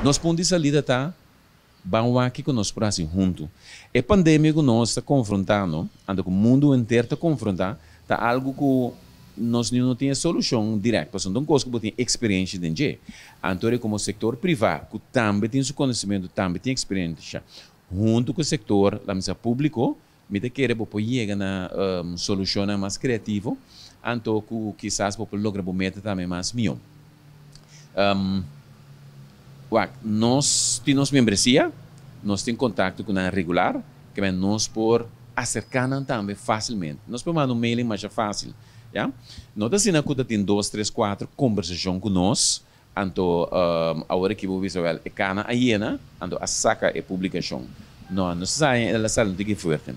Nos punto di salida ta ban wak kiko nos por hasi huntu. E pandemia ku nos ta konfrontando, anto ku mundu henter ta konfrontá, ta algu ku nos no tin e solushon dirèkt, pasobra no ta un kos ku bo tin eksperensha den dje. Anto ora komo sektor privá, ku tambe tin su konosementu, tambe tin eksperensha, huntu ku e sektor, laat mi sa, públiko, mi ta kere bo por yega na solushonnan mas kreativo, anto ku kisas bo por logra bo meta tambe mas mihó. Wak, nos tin nos membresia, nos tin kontakto ku nan regular, ke nos por aserká nan tambe fásilmente. Nos por manda un mailing masha fásil, ya. No ta asina ku ta tin dos, tres, kuater kombersashon ku nos, anto awor aki bo bisa wèl e kana a yena, anto a saka e publikashon. No, nos sa el a sali un tiki fuerte.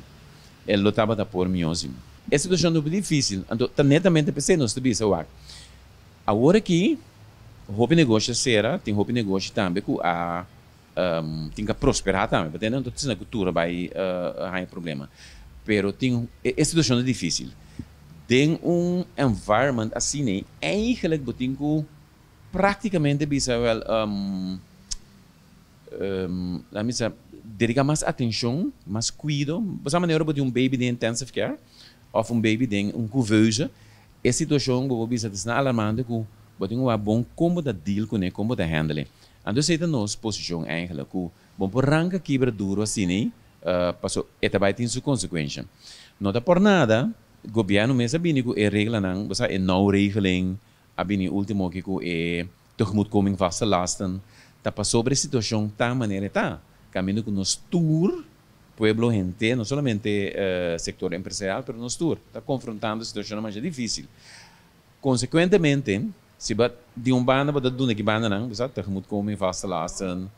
E lo tabata por mihó si. E situashon ta hopi difísil, anto ta netamente p'esei nos ta bisa wak. Awor aki hopi negoshi a sera, tin hopi negoshi tambe ku a tin ku a prosperá tambe, pasobra no ta asina ku tur a bai haña problema. Pero tin e situashon ta difísil. Den un environment asina eigenlijk bo tin ku práktikamente bisa wèl laat mi bisa dediká mas atenshon, mas kuido. Bo sa manera ora bo tin un baby den intensive care òf un baby den un couveuse, e situashon ku bo bisa ta asina alarmante ku bo tin ku wak bon kon bo ta deal kuné, kon bo ta handle. Anto esei ta nos posishon eigenlijk, ku bo por ranka kibra duru asina paso e ta bai tin su konsekuensha. No ta por nada gobièrnu mes a bini ku e reglanan, bo sa e nauwregeling a bini último aki ku e tegemoetkoming vaste lasten, ta pasobra e situashon ta manera e ta, kaminda ku nos tur pueblo henter, no solamente sektor empresarial, pero nos tur ta konfrontando situashonnan masha difísil. Konsekuentemente, si bo di un banda bo ta duna ki bandanan, bo sa, tegemoetkoming vaste lasten,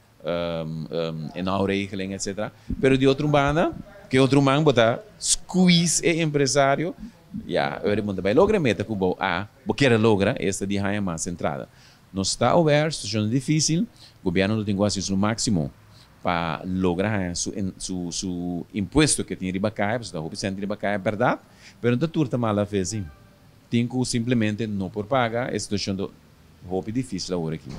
inhouregeling, etcetera, pero di otro banda, ke otro man bo ta squeeze e empresario, ya, ora bo no ta bai logra e meta ku bo a, bo kier a logra, esta di haña mas entrada. Nos ta aware, situashon ta difísil, gobièrnu lo tin ku hasi su máksimo pa logra haña su su su impuesto ke tin riba kaya, pasobra ta hopi sènt riba kaya, bèrdat, pero no ta tur ta mala fe si. Tin ku simplemente no por paga, e situashon ta hopi difísil awor aki.